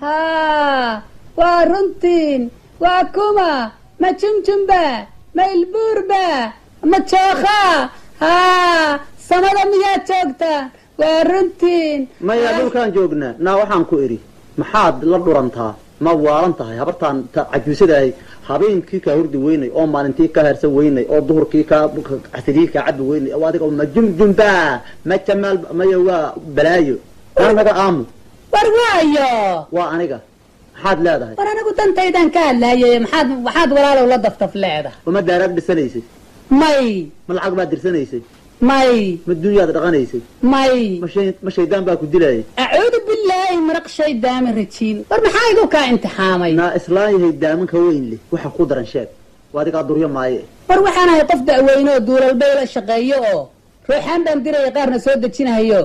Haa, waa runtiin. Waa kuma? Ma jumjumba? Ma ilbuurba? Ma jookhaa? Haa, samada miyaad joogtaan? Waa runtiin. Maya, dhulkaan joognaa. Naa, waxaan ku idhi, maxaad la dhurantaa? Ma waalan tahay? Habartaan cajuusadahay habeenkii kaa hurdi weynay oo maalintii kaa hersan weynay oo duhurkii kaa casiriyii kaa cabi weynay oo adiga ma jumjumba, ma jamaal? Maya, waa balaayo. Naa, naga aamu. War waayo? Waa aniga. Maxaad leedahay? War, anigu dantaydaan ka hadlaayay. Maxaad walaalow la daftaf leedahay? Ma daaraad dhisanaysay? May. Ma lacag baad dirsanaysay? May. Ma dunyaad dhaqanaysay? May. Ma shaydaan baa ku dilayay? Acuudu billaahi maraq shaydaami rajiim. War, maxaa igu kaa imtixaamay? Naa, islaan yahay daamanka weyn leh, waxa ku daran sheeg. Waa adigaa duryo maaye. War, waxaan ahay qof da'weyne oo duulalbay la shaqeeyo oo ruuxaan baan diraya, qaarna soo dejinahayo,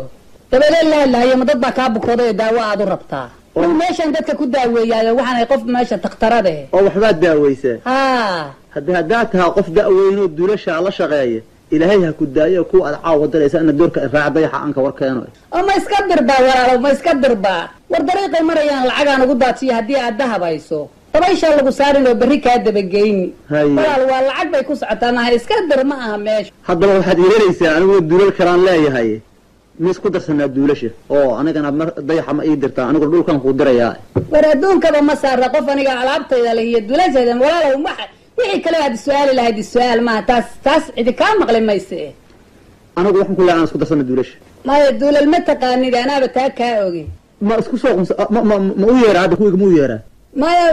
dabadeed la hadlahayo. Ma dad baa kaa bukooday oo daawo aad u rabtaa? Anigu meeshaan dadka ku daaweeyaayo, waxaan ahay qof meesha takhtarade. Oo waxbaad daaweysaa? Haa. Haddaad tahaa qof da'weyn oo duulashaa la shaqeeya, Ilaahay ha ku daayo. Kuwa aad caawa diraysa ina doorka raac dayaxa aan ka war keeno. Oo ma iska dirbaa, walaalow? Ma iska dirbaa? War, dariiqay marayaan lacagaan ugu daajiya. Haddii aad dahabayso, dabayshaa lagu saarin oo berri kaa dabageyni. Haye. Walaal, waa lacag bay ku socotaa, maaha iska dir ma aha meesha. Haddaba waxaad yeelanaysaa, aniguna duulal kalaan leeyahay, ma isku darsanaa duulasha oo anigana mar dayaxa ma ii dirtaa? Aniguna dhulkan kuu dirayaa. War, adduunkaba ma saara qof aniga alaabtayda leh iyo duulasheeda. Walaalow, waxa wixii kale aad is-su-aali lahayd is-su-aal maaha. Taas cidi kaa maqli mayse. Anigu waxaan ku leeyahay, aan isku darsana duulasha. Maya, duulal ma taqaanid, anaaba taa kaa ogi. Ma isku soo qunsa? Ma u yeeraa hadda kuwiga? Ma u yeeraa? Maya,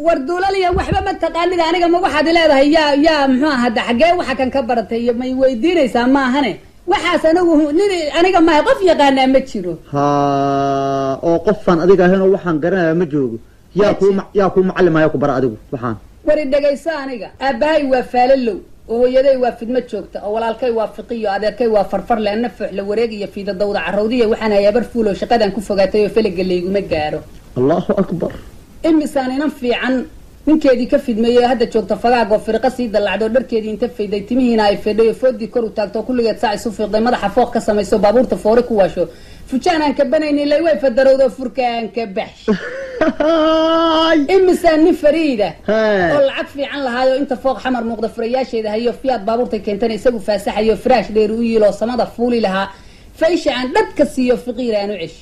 war, duulal iyo waxba ma taqaanid. Aniga ma waxaad leedahay yaa muxuu aha hadda xaggee waxa kan ka baratay iyo may weydiinaysaa? Maahane, waxaas anigu nin aniga maaha, qof yaqaanaa ma jiro. Ha, oo qofaan adiga ahayn oo waxaan garanayaa ma joogo? Yaa kuu macallimaya ku bara adigu waxaan? Wari, dhegayso. Aniga aabbahay waa faalalow oo hooyaday waa fidmo joogta oo walaalkay waa fiqiyo, adeerkay waa farfarle, anna fooxla wareeg iyo fiida dawda carrawdiya. Waxaan hayaa bar fuul oo shaqadan ku fogaatay oo feliga layguma gaaro. Allahu akbar. Imisaan inan fiican ninkeedii ka fidmeeyey, hadda joogta fagaag oo firiqo sii dallacdo, dharkeedii inta fayday, timihiina ay fedhay oo foodii kor u taagto, kulligeed saa isu fiiqday, madaxa fooq ka samayso, baabuurta foore ku waasho, fujaan aan ka banaynin ilay way fadarowdo, furka aan ka baxsh. Imisaan nin fariida oo lacag fiican lahaayo, inta fooq Xamar muuqda furayaasheeda hayo, Fiyaad baabuurtay keentana isagu faasaxayo, firaash dheer u yiiloo samada fuuli lahaa, faysha aan dhad ka siiyo, fiqiir aan u cesh,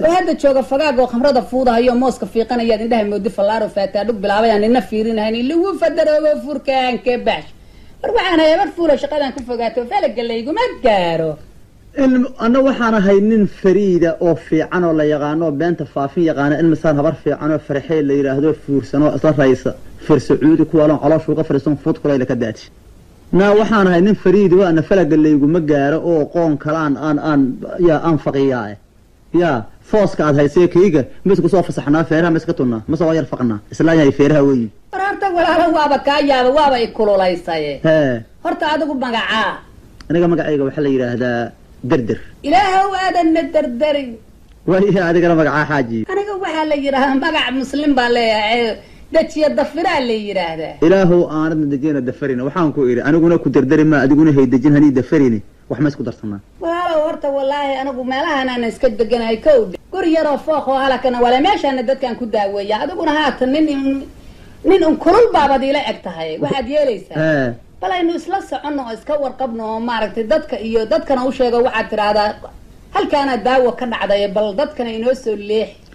oo hadda jooga fagaag oo khamrada fuudahayo, mooska fiiqanayaad indhaha moodi fallaaro faataadhug bilaabay, aan nina fiirinahayn, lagu fadaroobo, furkaan ka baxsh. War, waxaan hayaa bar fuulo shaqadan ku fogaato, falaga layguma gaaro. In anna waxaan ahay nin fariida oo fiican oo la yaqaano oo beenta faafin yaqaana. In misaan habar fiican oo farxey la yidhaahdo, fuursan oo isla raysa fir sacuudi kuwaloon caloosha uga fadhiisan, fuud kulayla ka daadi. Naa, waxaan ahay nin fariidi waana falaga layguma gaaro oo qoon kalaan aan yaa aan faqiyaa. Yaa fooska aad haysee kayga ma isku soo fasaxnaa? Feeraha ma iska tunnaa mase waa yar faqnaa? Islaan yahay feeraha weyi. War, horta walaalo, waaba kaa yaaba, waaba i kululaysay. Hee. Horta adigu magacaa? Aniga magacayga waxaa la yidhaahdaa Derder. Ilaahow aadanna derderin. Waayo, adigana magacaa, xaaji? Aniga waxaa la yidhaahdaa magac Muslim baa leeyahay, Dejiya Dafiraa la yidhaahdaa. Ilaahow aanadna dejina dafarina. Waxaan ku idhi, aniguna ku derderi ma, adiguna haydejin hanii dafarine, wax ma isku darsanaa? Walaalow, horta wallaahi anigu meelahan aan iska deganahay kow guri yaroo fooq oo halakana wale, meeshaana dadkaan ku daaweeya. Adiguna haatan nin un kulul baabad iila eg tahay. Waxaad yeelaysaa, bal aynu isla soconno oo iska warqabno oo maaragtay dadka iyo dadkana u sheego. Waxaad tidhaahdaa halkaana daawo ka dhacday, bal dadkana inoo soo leexi.